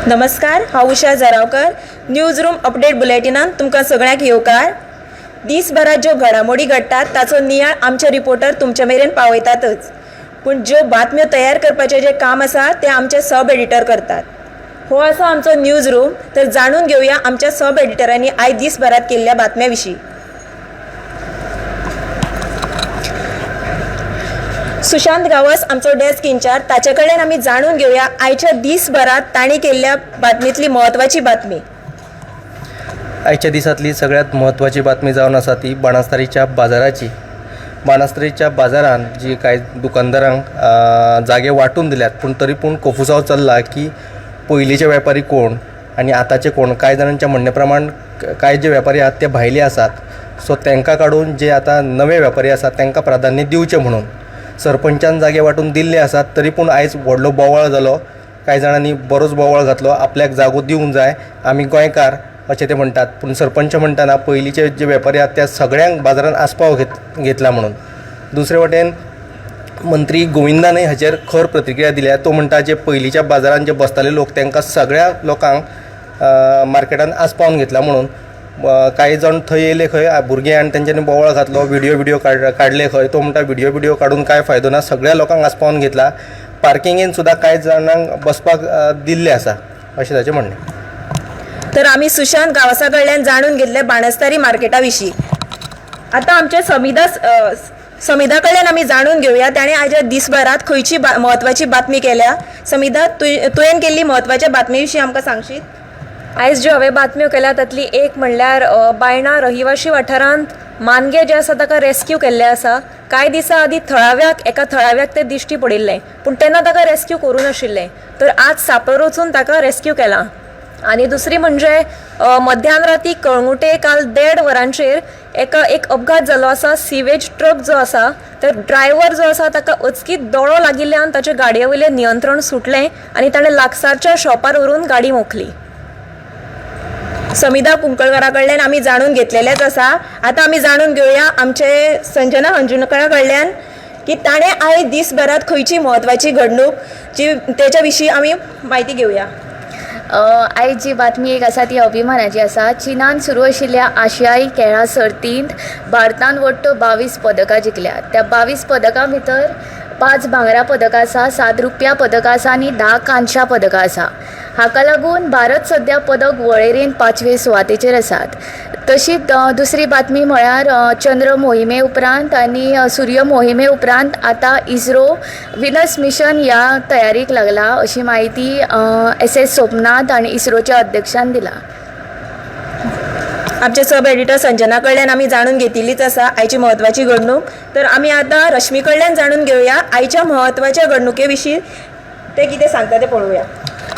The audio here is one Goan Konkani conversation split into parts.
नमस्कार, हांव उषा जरावकर. न्यूज रूम अपडेट बुलेटिनान तुमकां सगळ्यांक येवकार. दीसभरात ज्यो घडामोडी घडटात ताचो नियाळ आमचे रिपोर्टर तुमचे मेरेन पावयतातच, पूण ज्यो बातम्यो तयार करपाचें जें काम आसा तें आमचे सब एडिटर करतात. हो आसा आमचो न्यूज रूम. तर जाणून घेवया आमच्या सब एडिटरांनी आयज दीसभरात केल्ल्या बातम्या विशीं. सुशांत गांवस आमचो डेस्क इन्चार्ज, ताचे कडेन आमी जाणून घेवया आयच्या दीसभरात तांणी केल्ल्या बातमीतली म्हत्वाची बातमी. आयच्या दिसांतली सगळ्यांत म्हत्वाची बातमी जावन आसा ती बाणस्तारीच्या बाजाराची. बाणस्तारीच्या बाजारान जी कांय दुकानदारांक जागे वांटून दिल्यात, पूण तरी पूण कोफुसांव चल्ला की पयलींचे वेपारी कोण आनी आतांचे कोण. कांय जाणांच्या म्हणणे प्रमाण कांय जे वेपारी आहात ते भायले आसात, सो तांकां काडून जे आतां नवे वेपारी आसात तांकां प्राधान्य दिवचें म्हणून सरपंचान जागे वांटून दिल्ले आसात. तरी पूण आयज व्हडलो बोवाळ जालो. कांय जाणांनी बरोच बोवाळ घातलो, आपल्याक जागो दिवंक जाय, आमी गोंयकार अशें ते म्हणटात. पूण सरपंच म्हणटाना पयलींचे जे वेपारी आहात त्या सगळ्यांक बाजारान आस्पाव घेतला म्हणून. दुसरे वटेन मंत्री गोविंदानय हाचेर खर प्रतिक्रिया दिल्या. तो म्हणटा जे पयलींच्या बाजारान जे बसताले लोक तांकां सगळ्या लोकांक मार्केटान आस्पावन घेतला म्हणून. कांय जाण थंय येयले खंय भुरगे आनी तेंच्यांनी बोवाळ घातलो, व्हिडियो काडले खंय. तो म्हणटा व्हिडियो काडून कांय फायदो ना, सगळ्या लोकांक आस्पावन घेतला. पार्किंगेन सुद्दां कांय जाणांक बसपाक दिल्लें आसा अशें ताचें म्हणणें. तर आमी सुशांत गांवसा कडल्यान जाणून घेतले बाणस्तारी मार्केटा विशीं. आतां आमच्या समिधा कडल्यान आमी जाणून घेवया ताणें आयच्या दीसभरात खंयची म्हत्वाची बातमी केल्या. समिधा, तुवें केल्ली म्हत्वाच्या बातमी विशीं आमकां सांगशीत? आयज ज्यो हांवें बातम्यो केल्या तांतली एक म्हणल्यार बायणा रहिवाशी वाठारांत मानगें जें आसा ताका रेस्क्यू केल्लें आसा. कांय दिसां आदीं एका थळाव्याक तें दिश्टी पडिल्लें, पूण तेन्ना ताका रेस्क्यू करूं नाशिल्लें, तर आज सापर वचून ताका रेस्क्यू केलां. आनी दुसरी म्हणजे मध्यान राती कळंगुटे काल 1:30 वरांचेर एक अपघात जालो आसा. सिवेज ट्रक जो आसा तर ड्रायव्हर जो आसा ताका अचकीत दोळो लागिल्ल्यान ताचे गाडये वयलें नियंत्रण सुटलें आनी ताणें लागसारच्या शॉपार व्हरून गाडी मोखली. समिधा कुंकळकरा कडल्यान आमी जाणून घेतलेलेंच आसा. आतां आमी जाणून घेवया आमचे संजना हंजुणकरा कडल्यान की ताणें आयज दीसभरात खंयची म्हत्वाची घडणूक जी तेच्या विशीं आमी म्हायती घेवया. आयज जी बातमी एक आसा ती अभिमानाची आसा. चीनान सुरू आशिल्ल्या आशियाई खेळां सर्तींत भारतान वट्ट 22 पदकां जिखल्यात. त्या 22 पदकां भितर 5 भांगरा पदकां आसा, 7 रुपया पदकां आसा आनी 10 कांश्या पदकां आसा. हाका लागून भारत सद्या पदक वळेरेन 5वे सुवातेचेर आसात. तशीच दुसरी बातमी म्हळ्यार चंद्र मोहिमे उपरांत आनी सूर्य मोहिमे उपरांत आतां इस्रो विनस मिशन ह्या तयारीक लागला अशी म्हायती एस सोमनाथ आनी इस्रोच्या अध्यक्षान दिला. आमचे सब एडिटर संजना कडल्यान आमी जाणून घेतिल्लीच आसा आयची म्हत्वाची घडणूक. तर आमी आतां रश्मी कडल्यान जाणून घेवया आयच्या म्हत्वाच्या घडणुके विशीं ते कितें सांगता तें पळोवया.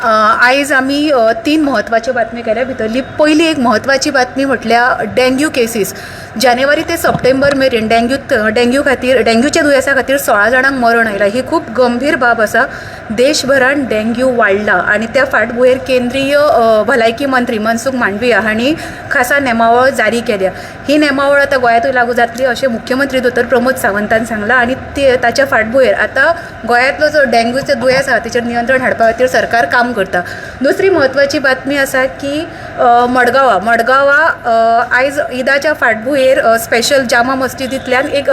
आयज आमी 3 म्हत्वाच्यो बातमी केल्या. भितरली पयली एक म्हत्वाची बातमी म्हटल्यार डेंग्यू केसीस. जानेवारी ते सप्टेंबर मेरेन डेंग्यू खातीर डेंग्यूच्या दुयेंसा खातीर 16 जाणांक मरण आयलां. ही खूब गंभीर बाब आसा. देशभरान डेंग्यू वाडला आनी त्या फाटभुंयेर केंद्रीय भलायकी मंत्री मनसुख मांडविया हांणी खासा नेमावळ जारी केल्या. ही नेमावळ आतां गोंयांतूय लागू जातली अशें मुख्यमंत्री दोतोर प्रमोद सावंतान सांगलां आनी ताच्या फाटभुंयेर आतां गोंयांतलो जो डेंग्यूचो दुयेंस आसा तेचेर नियंत्रण हाडपा खातीर सरकार काम करता. दुसरी म्हत्वाची बातमी आसा की मडगांवा आयज ईदाच्या फाटभुंयेर स्पेशल जामा मस्जिदींतल्यान एक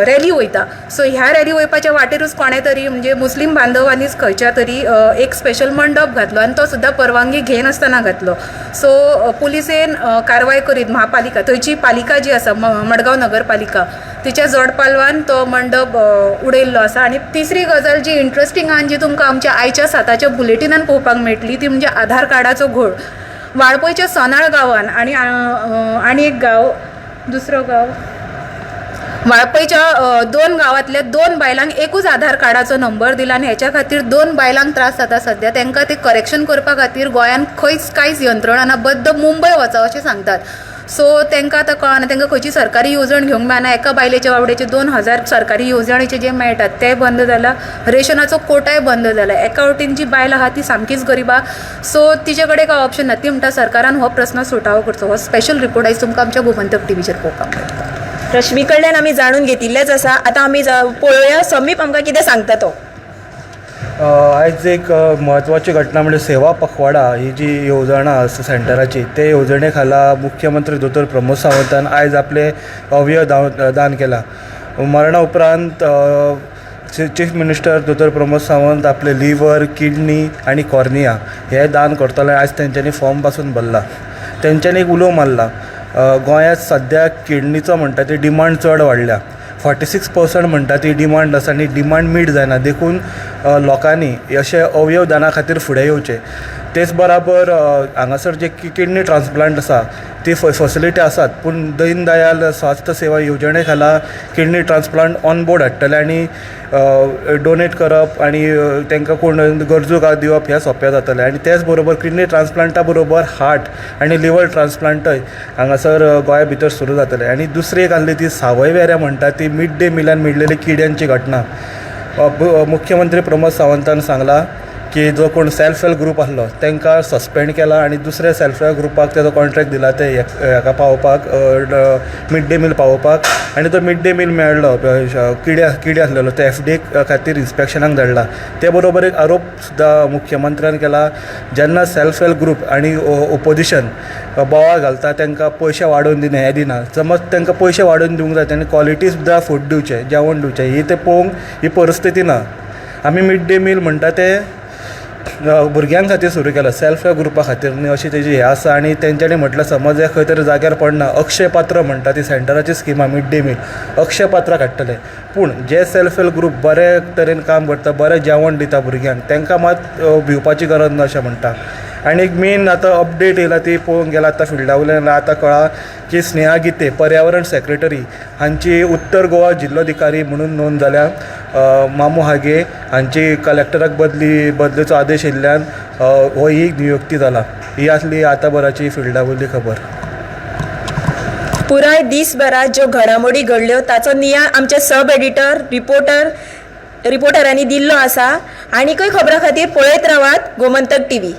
रॅली वयता. सो ह्या रॅली वयपाच्या वाटेरूच कोणें तरी म्हणजे मुस्लीम बांधवांनीच खंयच्या तरी एक स्पेशल मंडप घातलो आनी तो सुद्दां परवानगी घेनासतना घातलो. सो पुलिसेन कारवाय करीत म्हापालिका थंयची पालिका जी आसा मडगांव नगरपालिका तिच्या जोडपालवान तो मंडप उडयल्लो आसा. आनी तिसरी गजाल जी इंट्रस्टींग आनी जी तुमकां आमच्या आयच्या 7च्या बुलेटिनान पळोवपाक मेळटली ती म्हणजे आधार कार्डाचो घोळ. वाळपयच्या सोनाळ गांवान आनी आनी एक गांव दुसरो गांव वाळपयच्या 2 गांवांतल्या 2 बायलांक एकूच आधार कार्डाचो नंबर दिला आनी हेच्या खातीर 2 बायलांक त्रास जाता सद्या. तांकां ते करेक्शन करपा खातीर गोंयांत खंयच कांयच यंत्रणा ना, बद्द मुंबय वचप अशें सांगतात. सो तांकां आतां कळना तांकां खंयची सरकारी येवजण घेवंक मेळना. एका बायलेच्या बाबडेचे 2000 सरकारी येवजणेचे जे मेळटात ते बंद जाला, रेशनाचो कोटाय बंद जाला. एका वटेन जी बायल आहा ती सामकीच गरीब आहा, सो तिचे कडेन काय ऑप्शन ना. ती म्हणटा सरकारान हो प्रस्न सुटावो करचो. हो स्पेशल रिपोर्ट आयज तुमकां आमच्या गोमंतक टिवीचेर पळोवपाक मेळटा. रश्मी कडल्यान आमी जाणून घेतिल्लेंच आसा. आतां आमी पळोवया समीप आमकां कितें सांगता तो. आयज एक म्हत्वाची घटना म्हणजे सेवा पखवाडा ही जी येवजण आसा सेंटराची, ते येवजणे खाला मुख्यमंत्री दोतोर प्रमोद सावंतान आयज आपले अवयव दान केला. मरणा उपरांत चीफ मिनिस्टर दोतोर प्रमोद सावंत आपले लिवर, किडनी आनी कॉर्निया हे दान करतले. आयज तेंच्यांनी फॉर्म पासून भरला. तेंच्यांनी एक उलो मारला, गोंयांत सद्याक किडनीचो म्हणटा ती डिमांड चड वाडल्या. 46% म्हणटा ती डिमांड आसा आनी डिमांड मीट जायना, देखून लोकांनी अशे अवयव दाना खातीर फुडें येवचें. तेच बराबर हांगासर जे किडनी ट्रान्सप्लांट आसा ती फेसिलिटी आसात, पूण दीन दयाल स्वास्थ सेवा येवजणे खाला किडनी ट्रान्सप्लांट ऑन बोर्ड हाडटले आनी डोनेट करप आनी तांकां कोण गरजूक दिवप हें सोंपें जातलें. आनी तेच बरोबर किडनी ट्रान्सप्लांटा बरोबर हार्ट आनी लिवर ट्रान्सप्लांटय हांगासर गोंया भितर सुरू जातलें. आनी दुसरी एक आसली ती सावयवेऱ्या म्हणटा ती मिड डे मिलान मेळलेली किड्यांची घटना. मुख्यमंत्री प्रमोद सावंतान सांगलां की जो कोण सेल्फ हेल्प ग्रूप आसलो तांकां सस्पेंड केला आनी दुसऱ्या सेल्फ हेल्प ग्रुपाक तेजो कॉन्ट्रेक्ट दिला ते हेका पावोवपाक, मिड डे मील पावोवपाक. आनी तो मिड डे मील मेळ्ळो किडे किडे आसलेलो, ते एफ डी ए खातीर इन्स्पेक्शनाक धाडला. ते बरोबर एक आरोप सुद्दां मुख्यमंत्र्यान केला, जेन्ना सेल्फ हेल्प ग्रूप आनी ओपोजिशन बोवाळ घालता तांकां पयशे वाडोवन दिना, हें दिना. समज तांकां पयशे वाडोवन दिवंक जाय, तांणी क्वॉलिटी सुद्दां फूड दिवचें, जेवण दिवचें. ही तें पळोवंक ही परिस्थिती ना. आमी मिड डे मील म्हणटा तें भुरग्यां खातीर सुरू केला, सेल्फ हेल्प ग्रुपा खातीर न्ही, अशी तेजी हें आसा. आनी तेंच्यांनी म्हटलें समज हें खंय तरी जाग्यार पडना, अक्षय पात्र म्हणटा ती सेंटराची स्किमा मिड डे मील अक्षय पात्राक हाडटले, पूण जे सेल्फ हेल्प ग्रूप बरे तरेन काम करता, बरें जेवण दिता भुरग्यांक, तांकां मात भिवपाची गरज ना अशें म्हणटा. आनी एक मेन आतां अपडेट येयला ती पळोवंक गेल्यार आतां फिल्डा वयल्यान आतां कळ्ळां की स्नेहा गीते पर्यावरण सेक्रेटरी हांची उत्तर गोवा जिल्लोधिकारी म्हणून नोंद जाल्या. मामू हागे हांची कलेक्टराक बदलेचो आदेश येयल्ल्यान हो ही नियुक्ती जाला. ही आसली आतां बराची फिल्डा वयली खबर. पुराय दीसभरात ज्यो घडामोडी घडल्यो ताचो नियाळ आमचे सब एडिटर रिपोर्टरांनी दिल्लो आसा. आनीकय खबरां खातीर पळयत रावात गोमंतक टीव्ही.